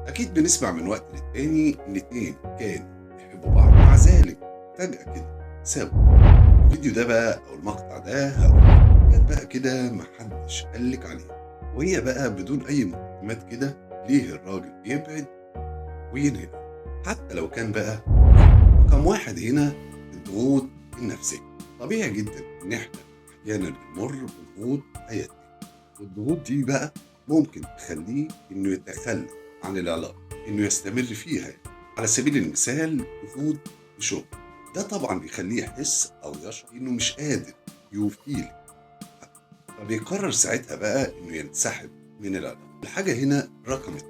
أكيد بنسمع من وقت للتاني إن اتنين كانوا بيحبوا بعض، مع ذلك فجأة كده سابوا. الفيديو ده بقى أو المقطع ده هقول حاجات بقى كده محدش قالك عليها، وهي بقى بدون أي مقدمات كده ليه الراجل بيبعد وينهي حتى لو كان بقى. رقم واحد هنا الضغوط النفسية. طبيعي جدا إن إحنا أحيانا بنمر بضغوط حياتية، والضغوط دي بقى ممكن تخليه إنه يتخلى عن العلاقة، إنه يستمر فيها يعني. على سبيل المثال ضغوط شغل، ده طبعا بيخليه يحس أو يشعر إنه مش قادر يوفيلك، فبيقرر ساعتها بقى إنه ينسحب من العلاقة. الحاجة هنا رقم 2،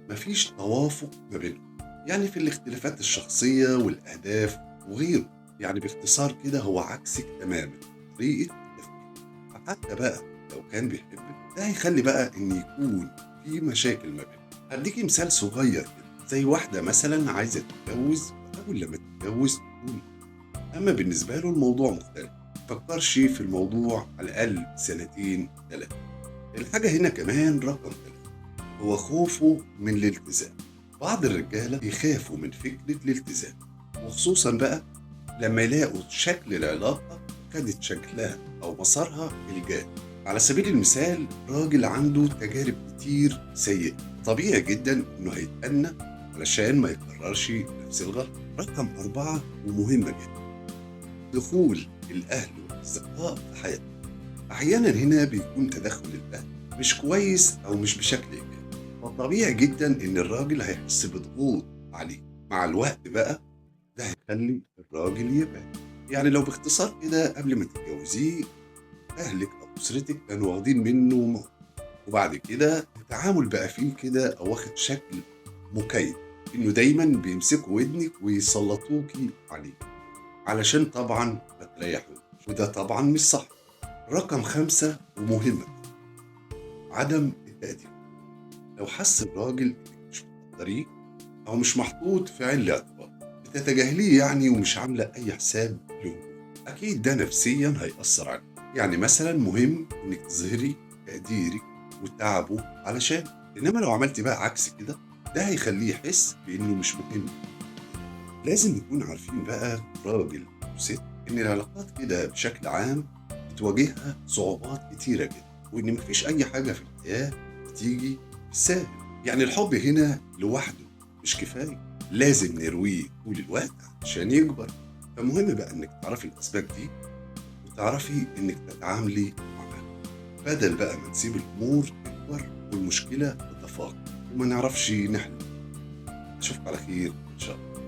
مفيش توافق ما بينهم، يعني في الاختلافات الشخصية والأهداف وغيره، يعني باختصار كده هو عكسك تماما طريقة التفكير. فحتى بقى لو كان بيحبك ده هيخلي بقى إن يكون في مشاكل ما بينهم. هديكي مثال صغير كده، زي واحدة مثلا عايزة تتجوز، وأول لما تتجوز تقول، أما بالنسبة له الموضوع مختلف، مفكرش في الموضوع على الأقل 2 3. الحاجة هنا كمان رقم 3 هو خوفه من الالتزام. بعض الرجالة بيخافوا من فكرة الالتزام، وخصوصا بقى لما يلاقوا شكل العلاقة خدت شكلها أو مسارها الجاد. على سبيل المثال راجل عنده تجارب كتير سيئة، طبيعي جدا إنه هيتأنى علشان ما يكررش نفس الغلط. رقم 4 ومهمة جدا، دخول الأهل والأصدقاء في حياتنا. أحيانا هنا بيكون تدخل الأهل مش كويس أو مش بشكل إيجابي، فطبيعي جدا إن الراجل هيحس بضغوط عليه. مع الوقت بقى ده هيخلي الراجل يبعد. يعني لو باختصار كده قبل ما تتجوزيه أهلك أو أسرتك كانوا واخدين منه موقف، وبعد كده التعامل بقى فيه كده أو واخد شكل مكيد، إنه دايما بيمسكوا ودنك ويسلطوكي عليه علشان طبعا ما تريحوش، وده طبعا مش صح. رقم 5 ومهمة، عدم التقدير. لو حس الراجل إنك مش بتقدريه أو مش محطوط في عين الاعتبار، بتتجاهليه يعني ومش عاملة أي حساب له، أكيد ده نفسيا هيأثر عليه. يعني مثلا مهم إنك تظهري تقديرك وتعبه علشان، إنما لو عملتي بقى عكس كده ده هيخليه يحس بإنه مش مهم. لازم نكون عارفين بقى راجل وست إن العلاقات كده بشكل عام بتواجهها صعوبات كتيرة جدا، وإن مفيش أي حاجة في الحياة بتيجي بالسهل. يعني الحب هنا لوحده مش كفاية، لازم نرويه طول الوقت عشان يكبر. فمهم بقى إنك تعرفي الأسباب دي وتعرفي إنك تتعاملي معاها، بدل بقى ما نسيب الأمور تكبر والمشكلة تتفاقم وما نعرفش نحل. أشوفك على خير إن شاء الله.